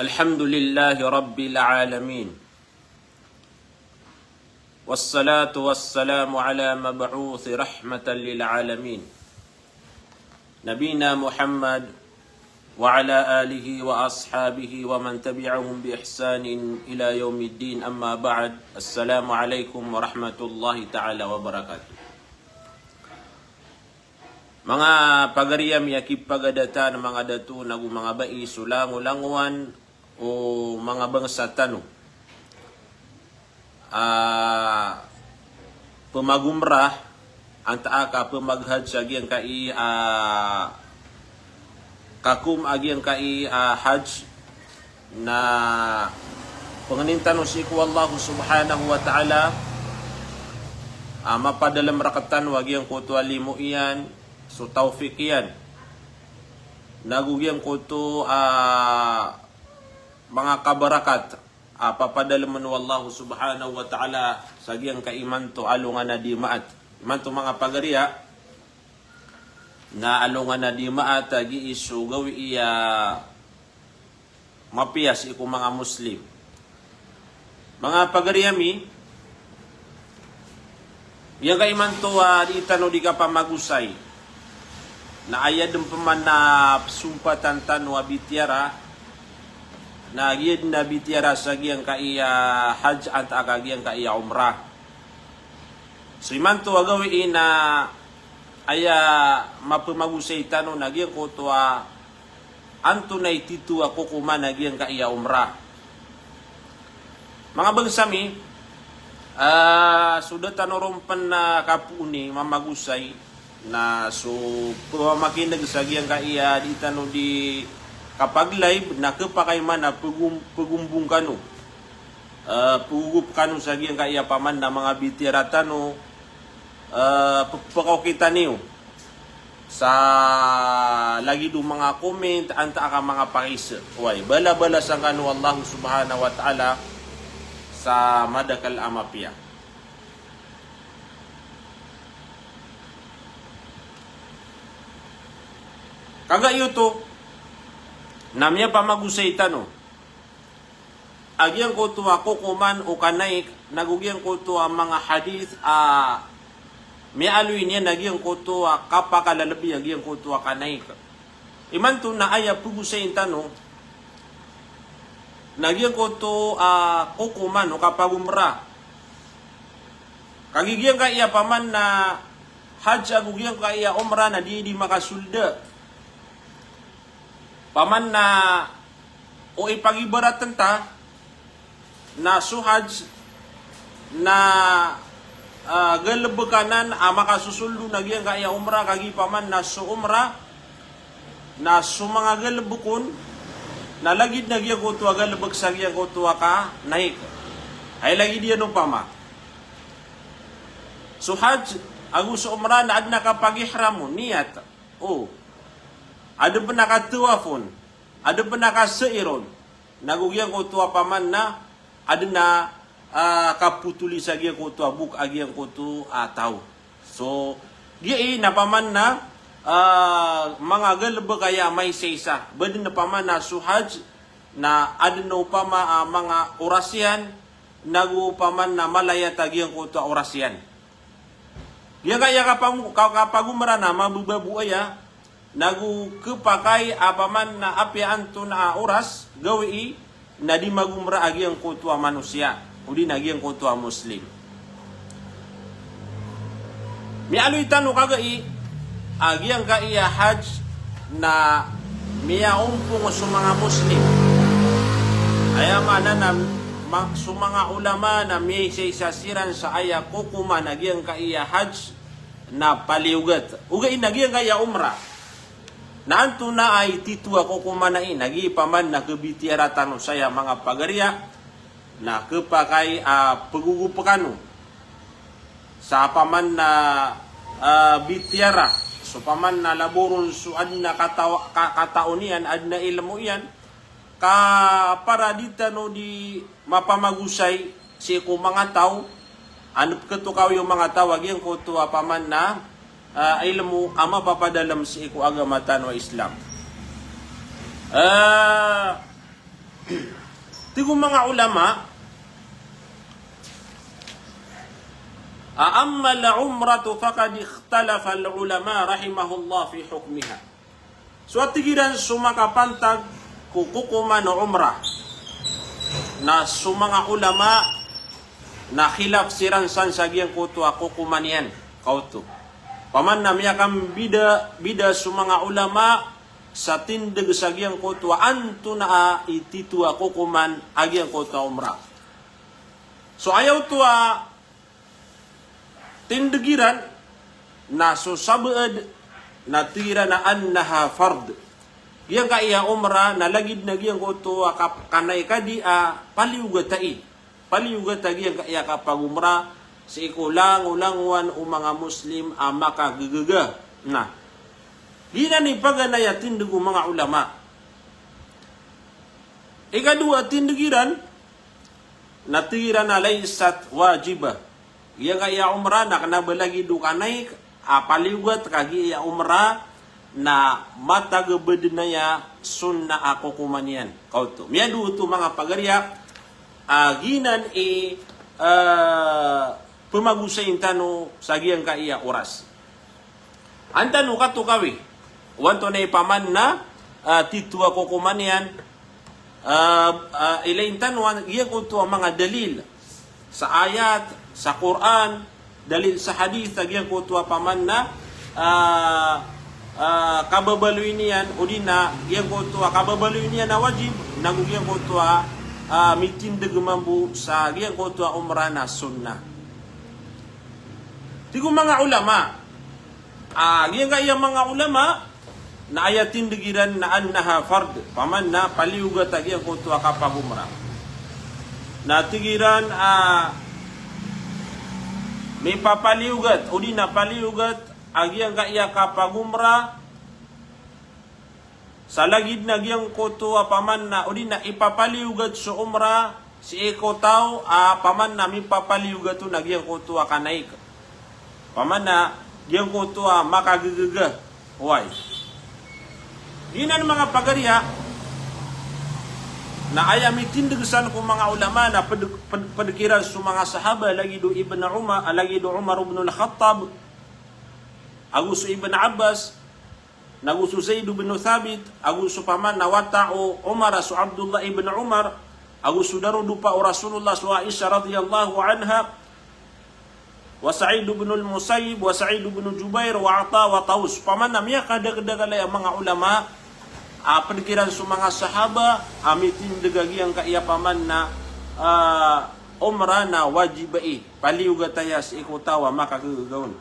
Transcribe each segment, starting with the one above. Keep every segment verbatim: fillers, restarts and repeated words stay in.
الحمد لله رب العالمين. والصلاة والسلام على مبعوث رحمة للعالمين. نبينا محمد وعلى آله وأصحابه ومن تبعهم بإحسان إلى يوم الدين. أما بعد. السلام عليكم ورحمة الله تعالى وبركاته. Manga pagari ami a kipagadatan, manga dato nago manga bai, so langolangowan o manga bangsa tano a pemagumrah antaa ka pemaghaj sa giyangkai a kakom a giyangkai a haj, na pengenin tano sii ko Allah Subhanahu wa Ta'ala a mapadalem rektano a giyangkoto a limo iyan, so tawfiq iyan, nago giyangkoto a manga kabarakat a papadalemen o Allah Subhanahu wa Ta'ala sa giyangkai imanto alongan a di maat. Imanto manga pagari a na alongan a di maat a gii so gawii a mapiya sii ko manga Muslim. Manga pagari ami, giyangkai imanto a di tano di kapamagosay, na aya den peman a pesompatan tano a bitiyara, na giya den a bitiyara sa giyangkai a haj antaa ka giyangkai a umrah. So imanto a gawii na aya mapemagosay tano na giyangkoto a antonaa i tito a kokoman a giyangkai a umrah. Manga bangsa mi, ah, so da tano ron pen a kapoon i mamagosay, na so pemamakineg sa giyangkai a di tano di kapag-live, na kepakay man a pegom-, pegombong kano. Eh, pegogop kano sa giyangkai a paman na manga bitiyara tano, eh, pe-, pekaokita niyo sa lagid o manga comment antaa ka manga pakis. Oway, balabalasan kano o Allah Subhanahu wa Ta'ala sa madakel a mapiya. Kagiya oto na miyapamagosay tano a giyangkoto a kokoman o kanaik, nago giyangkoto a manga hadith a miyaaloy niyan a giyangkoto a kapakalalabi a giyangkoto a kanaik. Imanto na aya pegosayin tano na giyangkoto a kokoman o kapagomra. Kagiya giyangkai a paman na hajj ago giyangkai a omra na di, di makasolda. Paman na o ipagibaraten ta na so hajj na, ah, galebek anan a makasosoldo na giyangkai a omra, kagiya paman na so omra na so manga galebek on na lagid na giyangkoto a galebek sa giyangkoto a kanaik. Ay lagid iyan opama. So hajj ago so omra na aden a kapag-ihram on, niyat. O. Aden pen a katawaf on. Aden pen a kasai ron. Nago giyangkoto a paman na aden a, ah, kapotoli sa giyangkoto a bok a giyangkoto a taw. So, giya i na paman na, ah, manga galebek aya maisaisa. Ba den paman na so hajj na aden opama, ah, manga oras iyan, nago paman na malayat a giyangkoto a oras iyan. Giyangkai a kapag-, ka-, kapagomra na mabababo aya, nago kepakay a paman na apiya antonaa a oras gawii na di magomra a giyangkoto a manosiya, odi na giyangkoto a Muslim. Miyaaloy tano kagiya a giyangkai a hajj na miyaompong so manga Muslim. Aya maana na ma-, so manga ulama na miyaisaisa siran sa aya kokoman a giyangkai a hajj na paliyogat. Ogaid na giyangkai a omra na antonaa i tito a kokoman ai, na giya paman na kebitiyara tano saya manga pagariya, na kepakay a pegogop kano sa paman na, ah, bitiyara, so paman na laboron so aden a kataw-, ka-, katao niyan, aden a ilmo iyan, ka para di tano di mapamagosay sii ko manga taw, a peketokawi o manga taw a giyangkoto a paman na, ah, ilmo a mapapadalem sii ko agama tano a Islam. Ah, Tig o manga ulama, a ammal umratu faqad ikhtalafa al-ulama rahimahullah fi hukmiha. So a tig iran so makapantag ko kokoman o umrah, na so manga ulama na khilaf siran san sa giyangkoto a kokoman iyan, kaoto. Paman na miyakambida, bida so manga ulama sa tindeg sa giyangkoto a antonaa i tito a kokoman a giyangkoto a umrah. So aya oto a tindeg iran na so sabaad na tig iran a annaha fard. Giyangkaya umrah na lagid na giyangkoto a kap-, kanay ka di a paliyogat ai. Paliyogat a giyangkaya kapagumrah sii ko langolangowan o manga Muslim a makagagaga. Na giyanan i paganay a tindeg o manga ulama. Ikadowa a tindeg iran, na tig iran a laysat wajibah. Giyangkaya umrah na kena ba lagid o kanay a paliyogat, kagiya umrah na matag a ba den aya sunnah a kokoman iyan. Kaoto. Miyadowa oto manga pagariya, a giyanan i, eh, pemagosayin tano sa giyangkaya oras. An tano katokawi o antonaa i paman na, ah, tito a kokoman iyan, ah, ah, ilayin tano a giyangkoto a manga dalil sa ayat, sa Qur'an, dalil sa hadith a giyangkoto a paman na, ah, ah, kababaloy niyan, odi na giyangkoto a kababaloy niyan a wajib, nago giyangkoto a, ah, mitindeg mambo sa giyangkoto a umrah na sunnah. Tig o manga ulama, ah, giyangkaya manga ulama, na aya tindeg iran na annaha fard, paman na paliyogat a giyangkoto a kapagumrah. Na tig iran, ah, mipapaliyogat, odi na paliyogat a giyangkaya kapagumrah, sa lagid na giyangkoto a paman na, odi na ipapaliyogat so umrah sii ko taw a paman na mipapaliyogat on a giyangkoto a kanay ka. Paman na giyangkoto a makagagaga. Oway. Giyanan manga pagariya, na aya mitindeg san ko manga ulama na ped-, ped-, pedeg iran so manga sahaba, lagid o Ibn Umar, lagid o Umar ibn al-Khattab, ago so Ibn Abbas, nago so Zaid bin Thabit, ago so paman na wata o Umar, so Abdullah ibn Umar, ago so darodopa o Rasulullah, so Aisha radhiyallahu anha, wa Sa'id bin al-Musayyib, wa Sa'id bin Jubair, wa Ata, wa Taus. Paman na miyakadakdakal aya manga ulama a pedeg iran so manga sahaba a mitindeg a giyangkaya paman na, ah, umrah na wajib ai, paliyogat aya sii ko taw a makagagaga on.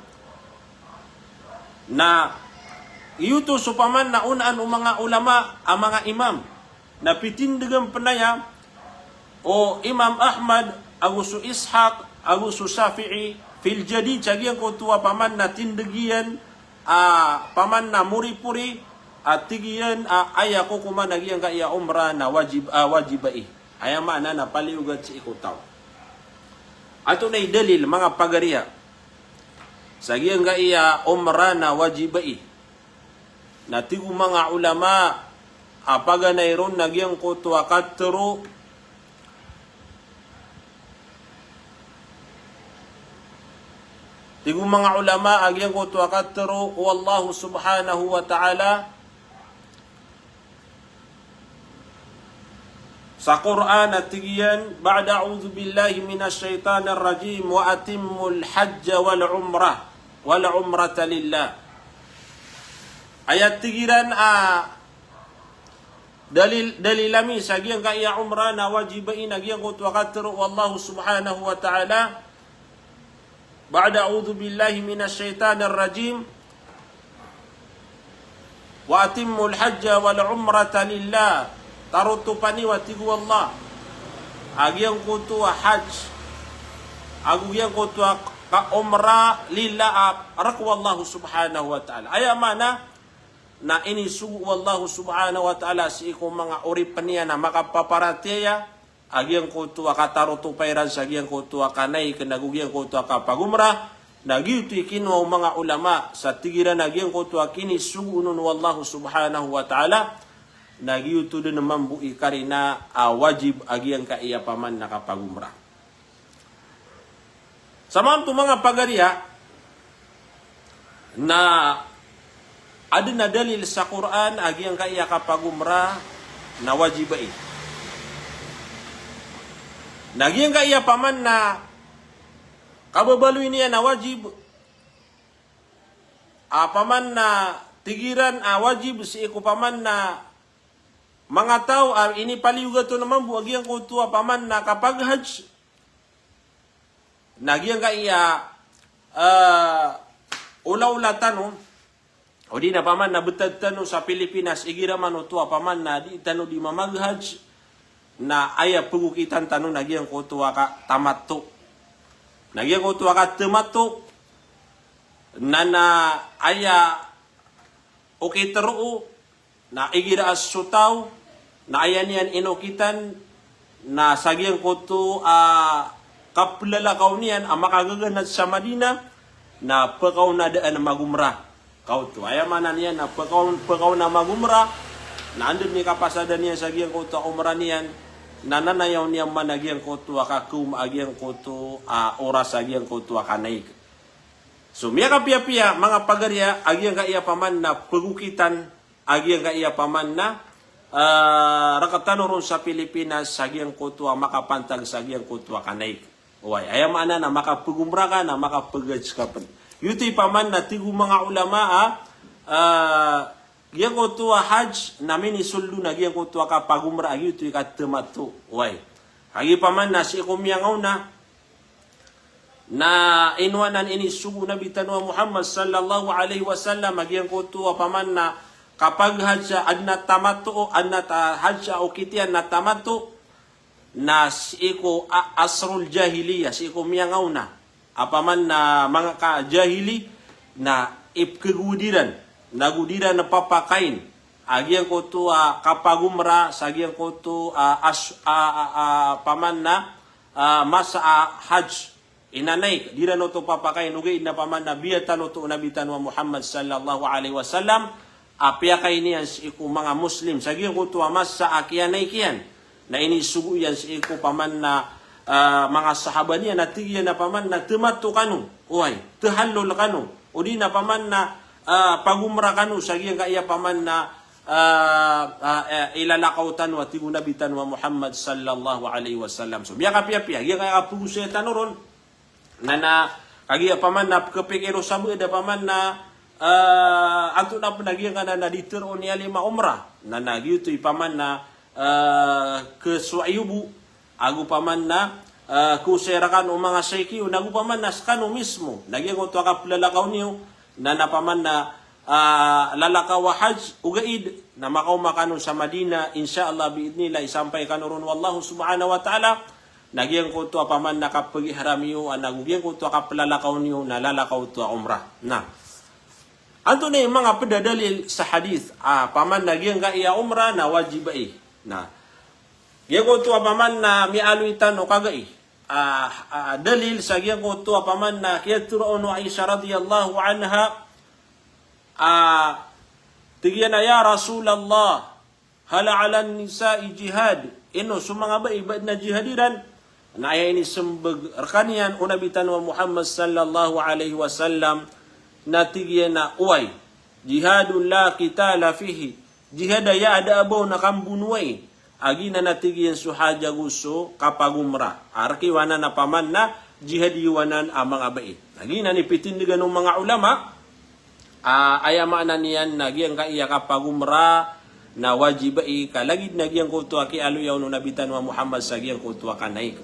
Na giyoto so paman na onaan o manga ulama a manga imam, na pitindegan pen aya o Imam Ahmad, ago so Ishaq, ago so Shafi'i, fil jadid, sa giyangkoto a paman na tindeg iyan a paman na moripori, a tig iyan a aya kokoman a giyangkaya umrah na wajib, a wajib ai. Aya maana na paliyogat sii ko taw. Antonaa i dalil, manga pagariya, sa giyangkaya umrah na wajib ai? Na tig o manga ulama a paganay ron na giyangkoto a katero, tig o manga ulama a giyangkoto a katero o Allah subhanahu wa ta'ala sa Qur'an a tig iyan, ba'da a'udhu billahi minash shaytanir rajim, wa atimmul hajja wal umrah, wal umrata lillah. Aya tig iran a dalil, dalil ami sa giyangkaya umrah na wajib ai na giyangkoto a katero o Allah subhanahu wa ta'ala, ba'da a'udhu billahi minash shaytanir rajim. Wa atimmul hajja wal umrata lillah. Tarotopa niyo a tig o Allah a giyangkoto a hajj ago giyangkoto a ka-, umrah lillah, a rek o Allah subhanahu wa ta'ala. Aya maana na inisogo o Allah subhanahu wa ta'ala sii ko manga oripen iyan a makapaparatiyaya a giyangkoto a katarotopa iran sa giyangkoto a kanay ken ago giyangkoto a kapagumrah, na giyoto i kinowa o manga ulama sa tig iran a giyangkoto a kinisogoon on o Allah subhanahu wa ta'ala Na giyoto den mambo i karina a wajib a giyangkaya paman na kapagumrah. Samanto manga pagariya na aden a dalil sa Qur'an a giyangkaya kapagumrah na wajib ai. Na giyangkaya paman na kababaloy niyan a wajib, a paman na tigiran a wajib sii ko paman na manga taw a inipaliyogat on mambo a giyangkoto a paman na kapaghajj. Na giyangkaya, eh, olaola tano, odi na paman na betad tano sa Pilipinas, igira man oto a paman na di tano di mamaghajj, na aya pegokitan tano na giyangkoto a katamattu. Na giyangkoto a katamattu, na, na aya okit roo, na igira a so taw na aya niyan inokitan na sa giyangkoto a kaplalakaw niyan a makagaganad sa Madina, na pekaw na daan magumrah. Kaoto, aya maana niyan na pekaw, pekaw na magumrah, na anda den i kapasada niyan sa giyangkoto a umrah niyan, na nanayaw niyan man a giyangkoto a kakaoma a giyangkoto a oras a giyangkoto a kanaik. So, miyakapiyapiya, manga pagariya, a giyangkaya paman na pegokitan, a giyangkaya paman na, eh, rektano ron sa Pilipinas, sa giyangkoto a makapantag sa giyangkoto a kanaik. Oway, aya maana na makapegumrah ka, na makapeghajj ka pen. Giyoto i paman na tig o manga ulama a, eh, giyangkoto a hajj na minisoldo na giyangkoto a kapagumrah, giyoto i katamattu. Oway. Kagiya paman na sii ko miyangaona, na ino anan inisogo o Nabi tano a Muhammad sallallahu alaihi wasallam a giyangkoto a paman na kapaghajj a aden a tamattu, aden a ta-, hajj a okit iyan na tamattu, na sii ko a-, asrul jahiliyyah, sii ko miyangaona a paman na manga kajahili, na ipkegodiran, na godiran a papakain a giyangkoto a kapagumrah sa giyangkoto a as-, a, a, a, paman na, a, masa a hajj. Inanaik, di ran oto papakain, ogaid na paman na biyatan oto o Nabi tano a Muhammad sallallahu alaihi wasallam a piyakain iyan sii ko manga Muslim sa giyangkoto a masa a kiyanaik iyan. Na inisogo iyan sii ko paman na, ah, manga sahaba niyan na tig iyan a paman na tamattu kano, oway, tahallul kano, odi na paman na, ah, pagumrah kano sa giyangkaya paman na, ah, ah, eh, ilalakaw tano a tig o Nabi tano a Muhammad sallallahu alaihi wasallam. So, miyakapiyapiya, giyangkaya kapegosaya tano ron, na, na kagiya paman na pekepikir o sabaad a paman na, ah, antonaa pen a giyangkanan a di teroon iyan lima umrah. Na, na giyoto i paman na, ah, kesowa iyo bo, ago paman na, ah, kosaya rekano o manga shaykh iyo, na ago paman na sekano mismo. Na giyangkoto a kaplalakaw niyo, na, na paman na, ah, lalakaw a hajj, ogaid na makaoma kano sa Madina, insha Allah, biidhnillah, isampay kano ron o Allah subhanahu wa ta'ala. Na giyangkoto a paman na kapagihram iyo, a na ago giyangkoto a kaplalakaw niyo, na lalakaw oto a umrah. Na antonaa i manga ped a dalil sa hadith a paman na giyangkaya umrah na wajib ai? Na giyangkoto a paman na miyaaloy tano kagai a, a, dalil sa giyangkoto a paman na kiyatharoa on o Aisha radhiyallahu anha, a tig iyan a, "Ya Rasulallah, hal 'alan nisa'i jihad?" Ino so manga bai, ba aden a jihad iran? Na aya inisembag rekaniyan o Nabi tano a Muhammad sallallahu alaihi wasallam na tig iyan a, oway, jihadun la qitala fihi. Jihad a aya da a ba on a kambonowai. A giyanan a tig iyan so hajj ago so kapagumrah. A rek iyo anan a paman na jihad iyo anan a manga bai. A giyanan i pitindegan o manga ulama. Ah, aya maana niyan na giyangkaya kapagumrah na wajib ai, ka lagid na giyangkoto a kiyaaloya on o Nabi tano a Muhammad sa giyangkoto a kanaik.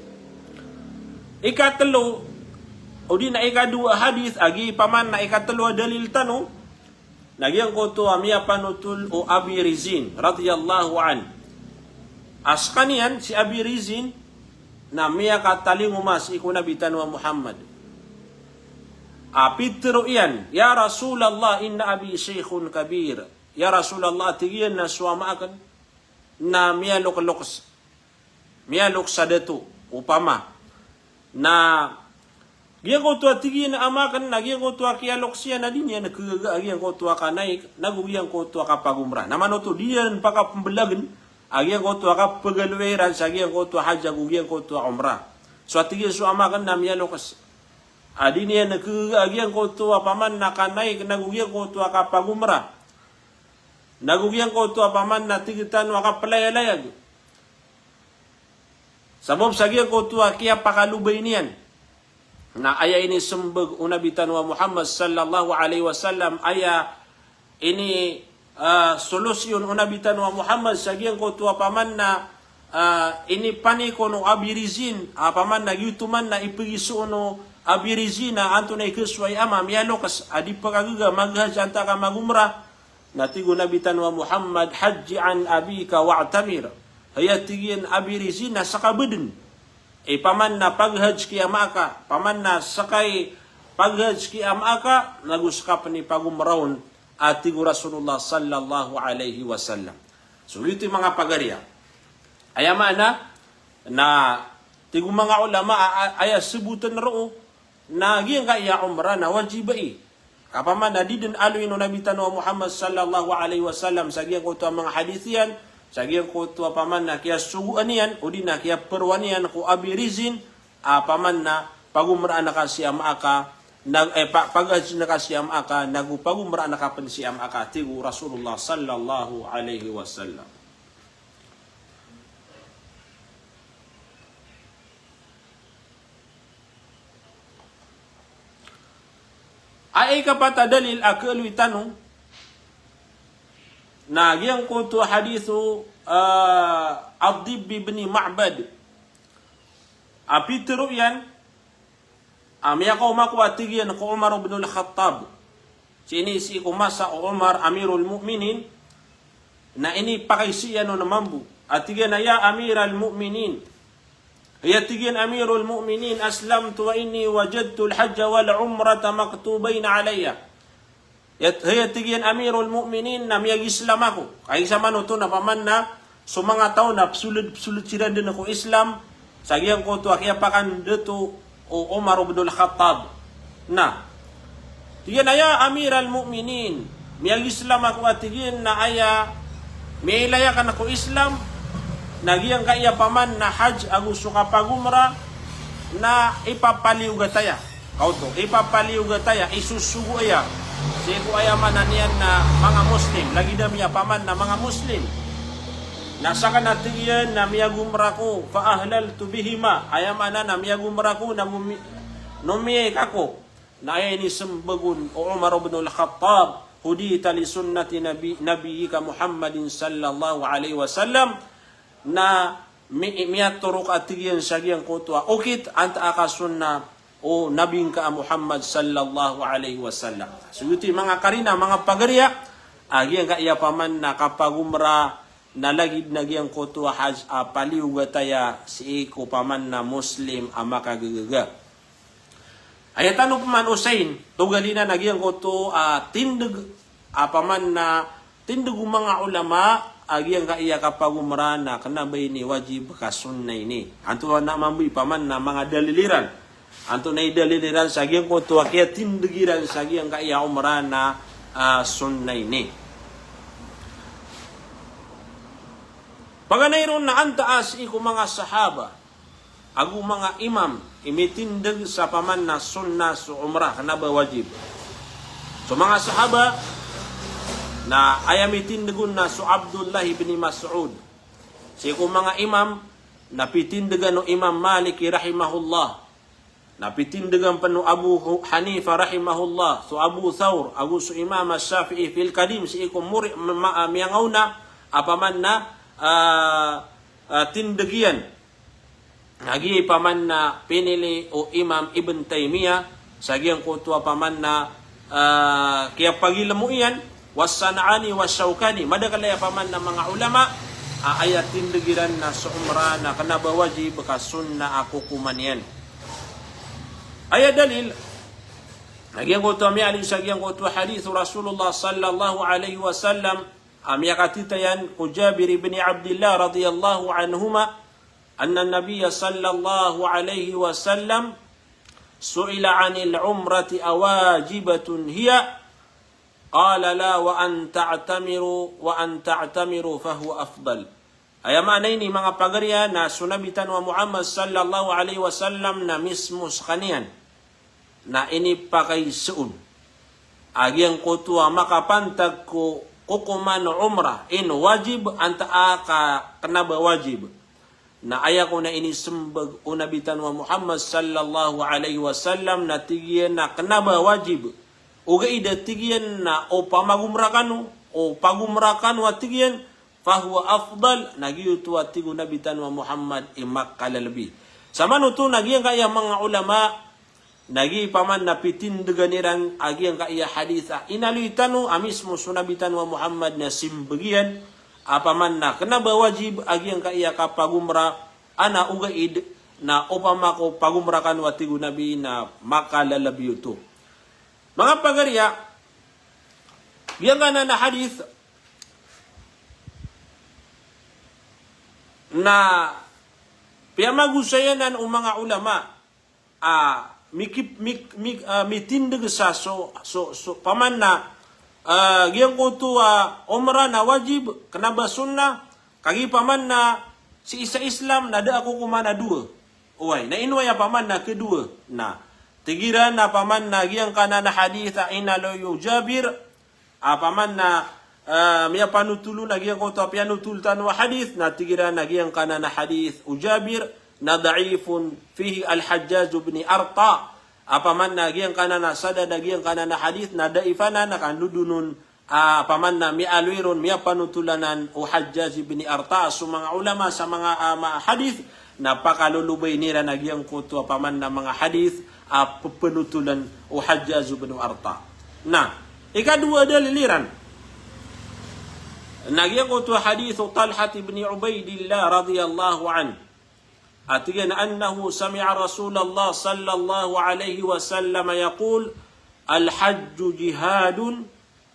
Ikatelo, odi na ikadowa a hadith, a giya paman na ikatelo a dalil tano, na giyangkoto a miyapanotol o Abi Rizin radhiyallahu anhu. A sekaniyan si Abi Rizin na miyakatalingoma sii ko Nabi tano a Muhammad a pitharo iyan, "Ya Rasulallah, inna abi shaykhun kabir." Ya Rasulallah, tig iyan, na so ama aken na miyaloklok s-, miyalok sa dato, opama. Na Giyangkoto a tig iyan a ama akn, na giyangkoto a kiyaloks iyan a di niyan kagaga a giyangkoto a kanaik, nago giyangkoto a kapagomra. Na manoto di niyan pakapmblagen a giyangkoto a kapagaloya iran sa giyangkoto a hajj ago giyangkoto a omra. So a tig iyan so ama akn na miyaloks a di niyan kagaga a giyangkoto a paman na kanaik, nago giyangkoto a kapagomra, nago giyangkoto a paman na tig tano a kaplayalayag. Sabap sa giyangkoto a kiyapakalobay niyan. Na aya inismbag o Nabi tano a Muhammad sallallahu alaihi wasallam, aya ini, ah, solusyon o Nabi tano a Muhammad sa giyangkoto a paman na, ah, inipanik on o Abi Rizin, a paman na giyoto man na ipagiza on o Abi Rizin a antonaa i kasowa i ama, miyaloks a di pkagaga, maghajj antaa ka magomra. Na tig o Nabi tano a Muhammad, "Hajji an abika wa'tamir." Hay a tig iyan a Abi Rizin na ska bo dn i paman na paghajj ki ama aka, paman na ska i paghajj ki ama aka, nago ska pn i pagomra on, a tig o Rasulullah sallallahu alaihi wasallam. So giyoto i manga pagariya. Aya maana na tig o manga ulama a, a, aya sabotn roo na giyangkaya omra na wajib i. Ka paman na di dn aloyn o Nabi tano a Muhammad sallallahu alaihi wasallam sa giyangkoto a manga hadith iyan, sa giyangkoto a paman na kiyasogoan iyan, odi na kiyaprowan iyan ko Abi Rizin, a paman na pagomraan ka si ama aka, na, eh, pa-, paghajj ka si ama aka, nago pagomraan ka pn si ama aka, tig o Rasulullah sallallahu alaihi wasallam. Aya ikapat a dalil a kaaloy tano na giyangkoto a hadith o, ah, Ad-Dibb ibn Ma'bad. A pitharo iyan, a miyakaoma ako a tig iyan ko Umar ibn al-Khattab. Sii ini sii ko masa o Umar Amirul Mu'minin, na inipakaiza iyan on mambo. A tig iyan a, "Ya Amiral Mu'minin." Hay a tig iyan, "Amirul Mu'minin, aslamtu wa inni wajadtul hajja wal umrata maktubayn alayya." Ya, hay a tig iyan, "Amirul Mu'minin, na miyag-Islam ako." Kagiya sa manoto na paman na so manga taw na psoled, psoled siran dn ko Islam sa giyangkoto a kiyapakandato o Umar ibn al-Khattab. Na tig iyan a, "Ya Amiral Mu'minin, miyag-Islam ako," a tig iyan, "na aya miyailay akn ko Islam na giyangkaya paman na hajj ago so kapagomra na ipapaliyogat aya." Kaoto, ipapaliyogat aya, isosogo aya sii ko aya maana niyan na manga Muslim, lagid ami a paman na manga Muslim. Na sakn a tig iyan na miyagomra ako, fa ahlaltu bihima, aya maana na miyagomra ako, na gomi-, nomiyai ka ako. Na aya inismbag on o Umar ibn al-Khattab, hudita li sunnati nabi-, nabiyyika Muhammadin sallallahu alaihi wasallam, na mi-, miyatorok a tig iyan sa giyangkoto a okit antaa ka sunnah o Nabi ngka a Muhammad sallallahu alaihi wasallam. So giyoto i manga karina, manga pagariya, a giyangkaya paman na kapagomra na lagid na giyangkoto a hajj a paliyogat aya sii ko paman na Muslim a makagagaga. Aya tano pman osayn, togalina na giyangkoto a tindg a paman na tindg o manga ulama a giyangkaya kapagomra na kna ba ini wajib ka sunnah ini. Antonaa mambo i paman na manga dalil iran. Antonaa i dalil iran sa giyangkoto a kiyatindg iran sa giyangkaya omra na, ah, sunnah ini. Paganay ron na antaa sii ko manga sahaba ago manga imam i mitindg sa paman na sunnah so omra, kna ba wajib. So manga sahaba na aya mitindg on na so Abdullah ibn Mas'ud. Sii ko manga imam na pitindgan o Imam Malik rahimahullah. Na pitindgan pn o Abu Hu-, Hanifa rahimahullah, so Abu Thawr, ago so Imam Ash-Shafi'i fil qadim, sii ko muri-, ma-, ma-, miyangaona a paman na, ah, ah, tindg iyan. Na giya i paman na pinili o Imam Ibn Taymiyyah sa giyangkoto a paman na, ah, kiyapagilmo iyan, was-San'ani was-Shawkani, madakl aya paman na manga ulama a aya tindg iran na so omra na kna ba wajib ka sunnah a kokoman iyan. Aya dalil na giyangkoto a miyaaloy sa giyangkoto a hadith o Rasulullah sallallahu alaihi wasallam a miyakatitayan ko Jabir ibn Abdillah radiyallahu anhuma, anna Nabiyya sallallahu alaihi wasallam, su'ila 'anil umrati awajibatun hiya? Qala la, wa an ta'tamiru, wa an ta'tamiru fahuwa afdal. Aya maana ini manga pagariya na so Nabi tano a Muhammad sallallahu alaihi wasallam na mismo skaniyan na inipakaiza on a giyangkoto a makapantag ko kokoman o umrah, ino wajib antaa ka kena ba wajib. Na aya kon a inisembag o Nabi tano a Muhammad sallallahu alaihi wasallam na tig iyan a kena ba wajib. Ogaid a tig iyan na o pamagomrah kano, o pagomrah kano a tig iyan, fahuwa afdal, na giyoto a tig o Nabi tano a Muhammad i makalalabi. Samanoto na giyangkaya manga ulama, na giya paman na pitindegan iran a giyangkaya hadith a inaloy tano a mismo so Nabi tano a Muhammad na simbag iyan a paman na kena ba wajib a giyangkaya kapagomrah, ana ogaid na opama ko pagomrah kano a tig o Nabi na makalalabi oto. Manga pagariya, giyangkanan a hadith na piyamagosayan anan o manga ulama a mikip-, mik-, mik-, ah, mitindeg sa so, so, so, paman na, ah, giyangkoto a umrah na wajib, kena ba sunnah, kagiya paman na sii sa Islam na da a kokoman a dowa. Oway, na ino aya paman na kedowa. Na tig iran a paman na giyangkanan a hadith a inaloy o Jabir, a paman na, ah, miyapanotol on a giyangkoto a piyanotol tano a hadith, na tig iran a giyangkanan a hadith o Jabir na da'ifun fihi Al-Hajjaj ibn Arta. A paman na giyangkanan a sanad a giyangkanan a hadith na daif anan, na kandodon on a paman na miyaaloy ron, miyapanotol anan o Hajjaj ibn Arta. So manga ulama sa manga, ah, ma-, hadith, na pakalolobayn iran a giyangkoto a paman na manga hadith a pepenotolan o Hajjaj ibn Arta. Na ikadowa a dalil iran na giyangkoto a hadith o Talhat ibn Ubaidillah radiyallahu anhu. A tig iyan, annahu sami'a Rasulallah sallallahu alaihi wasallam yaqul, "Al-hajju jihadun,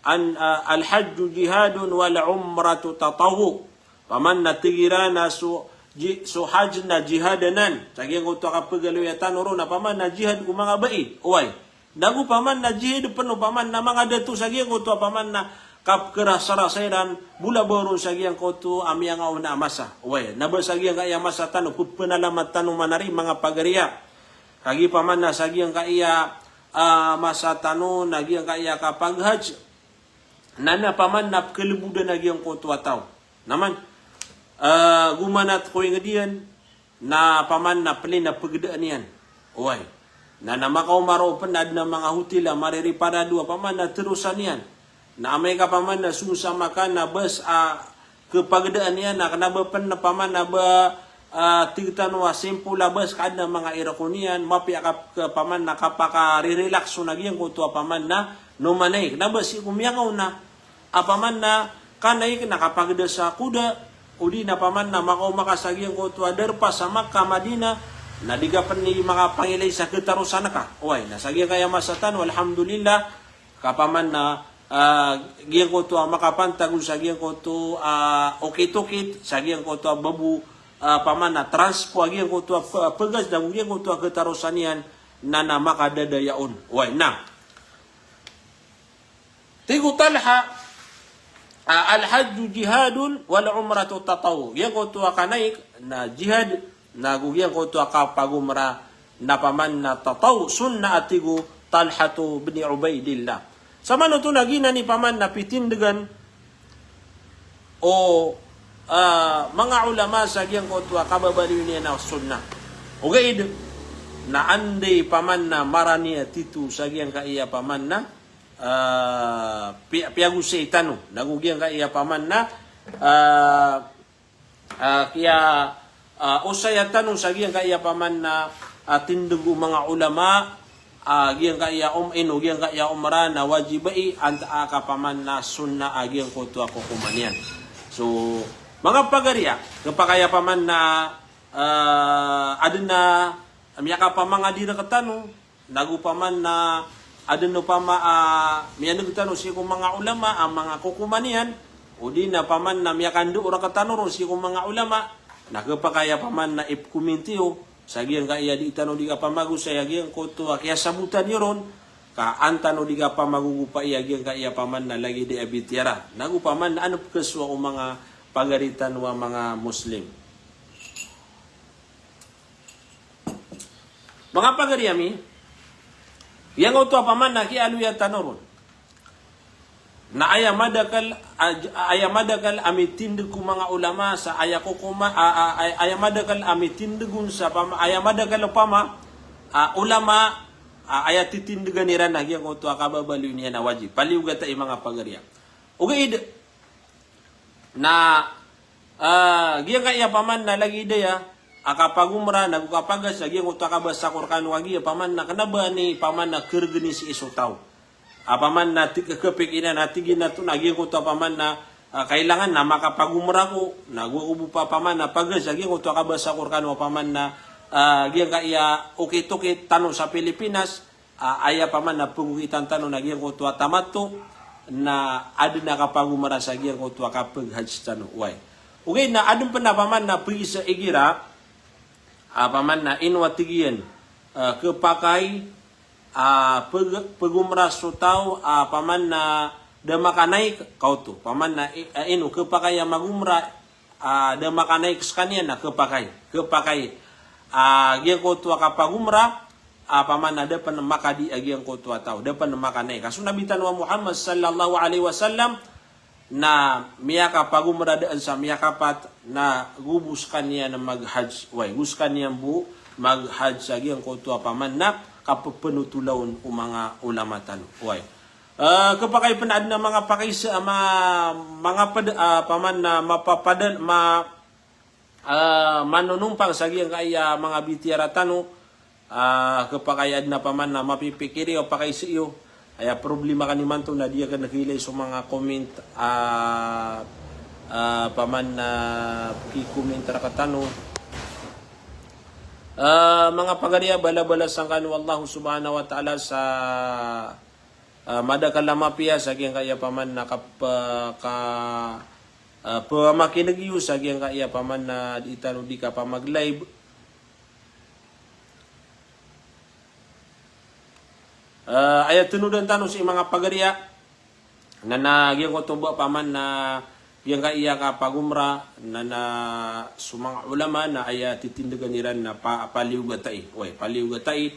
an, ah, al-hajju jihadun wal umratu tatawwu." Paman na tig iran a so, ji-, so hajj na jihad anan. Sa giyangkoto a kapegaloya tano ron a paman na jihad o manga bai. Oway. Nago paman na jihad pen o paman na manga dato sa giyangkoto a paman na kapkerasarasa iran, bola ba ron sa giyangkoto a miyangaona a masa. Oway, na ba sa giyangkaya masa tano, pepenalamat tano manari manga pagariya. Kagiya paman na sa giyangkaya, ah, masa tano, na giyangkaya kapaghajj. Na na paman na pekelebodan a giyangkoto a taw. Na man, ah, gomanat ko inged iyan, na paman na pelin a pegedaan iyan. Oway. Na, na makaoma roo pen a aden a manga hotel a maririparado a paman na terosan iyan. Na amay ka paman na song sa maka na bas a kepagedaan iyan, na kena ba pen na paman na ba, ah, tig tano a simple a bas ka aden a manga aircon iyan, mapiya ka, ka paman na kapakarirelax on a giyangkoto a paman na nomanay. Kena ba sii ko miyangaona a paman na kanaik na kapageda sa koda, odi na paman na makaoma ka sa giyangkoto a darpa sa Makkah, Madinah, na di ka pen i makapangilay sa ketarosan ka. Oway, na sa giyangkaya masa tano, alhamdulillah, ka paman na, ah, giyangkoto a makapantag on sa giyangkoto a okit-okit, sa giyangkoto a babo, ah, paman na transpo a giyangkoto a pe-, pegas, na giyangkoto a ketarosan iyan, na na makadadaya on. Oway, na. Tig o Talha, ah, "Al-hajju jihadun wal umratu tatawwu." Giyangkoto a kanaik na jihad, nago giyangkoto a kapagomrah na paman na tatawwu, sunnah, a tig o Talhatu bin Ubaidillah. Samanoto na giyanan i paman na pitindegan o, ah, manga ulama sa giyangkoto a kababaloy niyan a sunnah. Ogaid na anda i paman na marani a tito sa giyangkaya paman na ah, pi-, piyagosay tano, nago giyangkaya paman na, ah, ah, kiya, ah, osaya tano sa giyangkaya paman na, ah, tindeg o manga ulama, ah, giyangkaya um-, ino, giyangkaya umrah na wajib ai, antaa ka paman na sunnah a giyangkoto a kokoman iyan. So, manga pagariya, kepakay a paman na, ah, aden a miyakapamangadi rektano, nago paman na aden opama a miyaneg tano sii ko manga ulama a manga kokoman iyan, odi na paman na miyakandao rektano ron sii ko manga ulama, na kepakay a paman na ipkomintiyo sa giyangkaya di tano di kapamagosay a giyangkoto a kiyasabotan iyo ron, ka an tano di kapamagogopai a giyangkaya paman na lagid a bitiyara. Nago paman na an pkasowa o manga pagari tano a manga Muslim. Manga pagari ami, giyangkoto a paman na kiyaaloya tano ron. Na aya madakl, a-, aya madakl a mitindg ko manga ulama sa aya kokoma, a, a, a, aya madakl a mitindg on sa pama, aya madakl opama, a, ulama, a, aya titindgan iran na giyangkoto a kababaloy niyan a wajib. Paliyogatai manga pagari a. Ogaid na, a, giyangkaya paman na lagid aya a kapagomra nago kapagahaj sa giyangkoto a kabasa ko rkano a giya paman na kna ba ini paman na krgn i sii so taw. A paman na tig, kapikira na tig iyan a to na giyangkoto a paman na, a, kailangan na makapagomra ako, nago ako bo pa paman na pagahaj sa giyangkoto a kabasa ko rkano a paman na, a, giyangkaya okit-okit tano sa Pilipinas, a, aya paman na pagokitan tano na giyangkoto a tamattu, na adn a kapagomra sa giyangkoto a kapaghaj tano. Oway. Ogaid na adn pn a paman na pagisa igira, a, paman na ino a tig iyan, a, khapakay, a, pag-, pagomra so taw, a, paman na da makanaik ka oto. Paman na i-, a, ino, khapakay a magomra, a, da makanaik skaniyan na khapakay. Khapakay. A, giyangkoto a kapagomra, a, paman na da pn makadi a giyangkoto a taw. Da pn makanaik. Ka so Nabi tano a Muhammad sallallahu alaihi wasallam, na miyakapagomra dn sa miyakapat na go bo skaniyan maghaj. Oway, go skaniyan bo maghaj sa giyangkoto a paman na kapphanotola on o manga ulama tano. Oway. A, khapakay pn a adn a manga pakaisa, a, ma-, manga pd-, a, paman na mapapadal, ma-, a, manonompang sa giyangkaya manga bitiyara tano, a, khapakay a adn a paman na mapipikir iyo, pakaisa iyo. Aya problema kano imanto na di akn kailay so manga comment, a, a, paman na ki-comment rktano. A, manga pagari a, balabalasan kano o Allah subhanahu wa ta'ala sa a, madakl a mapiya sa giyangkaya paman na kap-, ka, a, pamakineg iyo sa giyangkaya paman na di tano di kapamag-live. A, aya tnodan tano sii manga pagari a, na, na giyangkoto ba paman na giyangkaya kapagomra, na, na so manga ulama na aya titindgan iran na pa-, paliyogatai. Oway, paliyogatai,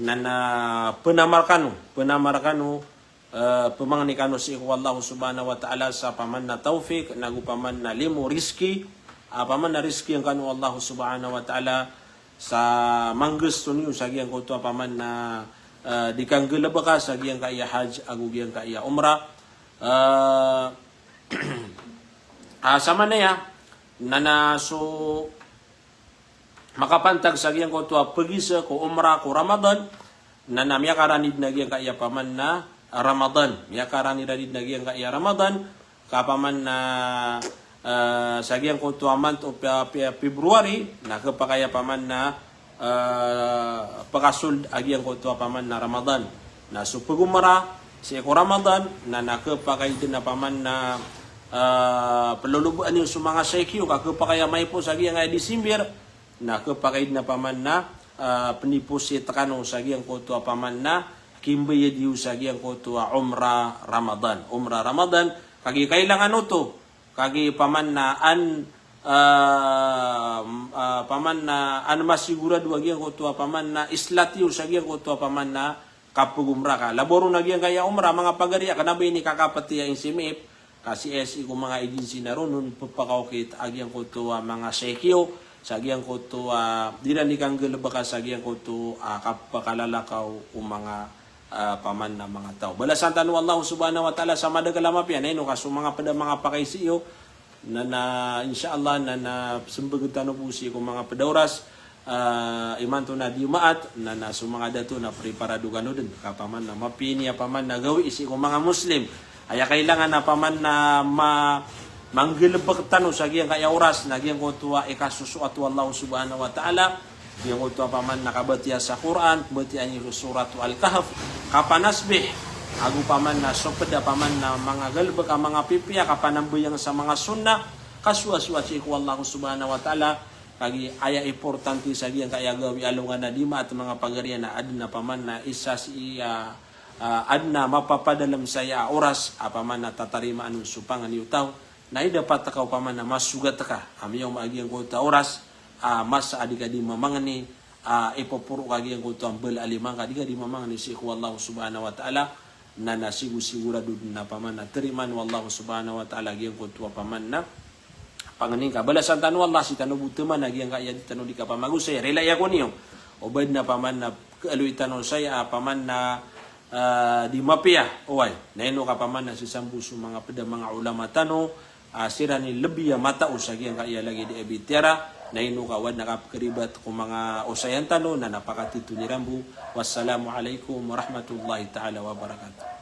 na, na pnamar kano, pnamar kano, a, pmangni kano sii ko Allah subhanahu wa ta'ala sa paman na tawfik, nago paman na limo, rizki, a, paman na rizki angkano o Allah subhanahu wa ta'ala, sa manggasto niyo sa giyangkoto a paman na, a, di kanggalbka sa giyangkaya haj ago giyangkaya umra. A, a, samanaya, na, na so makapantag sa giyangkoto a pagisa ko umra ko Ramadan, na, na miyakarani dn a giyangkaya paman na Ramadan. Miyakarani-rani dn a giyangkaya Ramadan, ka paman na, a, sa giyangkoto a month o Pe-, Pe-, February, na khapakay a paman na, a, pkasold a giyangkoto a paman na Ramadan. Na so pagomra sii ko Ramadan, na, na khapakay dn a paman na, a, plolobaan iyo so manga shaykh iyo, ka khapakay a maipos a giyangkaya December, na khapakay dn a paman na, a, pniposit kano sa giyangkoto a paman na kimbayad iyo sa giyangkoto a umra Ramadan. Umra Ramadan, kagiya kailangan oto, kagiya paman na an, a, a, paman na an masigurado a giyangkoto a paman na islat iyo sa giyangkoto a paman na kapagomra ka. Labaw ron a giyangkaya umra, manga pagari a, kna ba ini kakapatiya in si MIP, ka sii, sii ko manga agency na ron on pphakaokit a giyangkoto a manga shaykh iyo, sa giyangkoto a di ran di kanggalbka sa giyangkoto a kapakalalakaw o manga, a, paman na manga taw. Balasan tano o Allah subhanahu wa ta'ala sa madakl a mapiya, na ino ka so manga pd a manga pakaisa iyo, na, na, insha Allah, na, na smbagn tano bo sii ko manga pd a oras, a, imanto na Jumaat, na, na so manga dato na preparado kano dn, ka paman na mapiya ini a paman na gawii sii ko manga Muslim. Aya kailangan a paman na ma-, manggalbk tano sa giyangkaya oras, na giyangkoto a ikasosoat o Allah subhanahu wa ta'ala, giyangkoto a paman na kabatiya sa Qur'an, kabatiya niyo so Surat Al-Kahf, kapanasbih, ago paman na so pd a paman na manga galbk a manga pipiya, kapanambayang sa manga sunnah, kasowasowa sii ko Allah subhanahu wa ta'ala, Kagiya aya importante sa giyangkaya gawii alongan a di maat manga pagariya na aden a paman na isa sii a, a, aden a mapapadalem saya a oras a paman na tatarimaan on so pangeni o taw. Na ida pat ka o paman na masogat ka a miyaoma a giyangkoto a oras a masa a di ka di mamangeni a ipoporo ka giyangkoto a mbala a lima ngka, di ka di mamangeni sii ko Allah subhanahu wa ta'ala. Na, na sigo-, sigurado den a paman na tarimaan o Allah subhanahu wa ta'ala giyangkoto a paman na pangeni ngka. Balasan tano o Allah sii tano bo teman a giyangkaya di tano di kapamagosay. Rilai ako niyo. O ba den a paman na kaaloy tano saya a paman na, ah, di mapiya. Oway. Na ino ka paman na sii sambo so manga ped a manga ulama tano a siran i lebi a matao sa giyangkaya lagid a bitiyara. Na ino ka o aden a kapekeribat ko manga osayan tano na na pakatitho iran bo. Wassalamu alaikum warahmatullahi ta'ala wabarakatuh.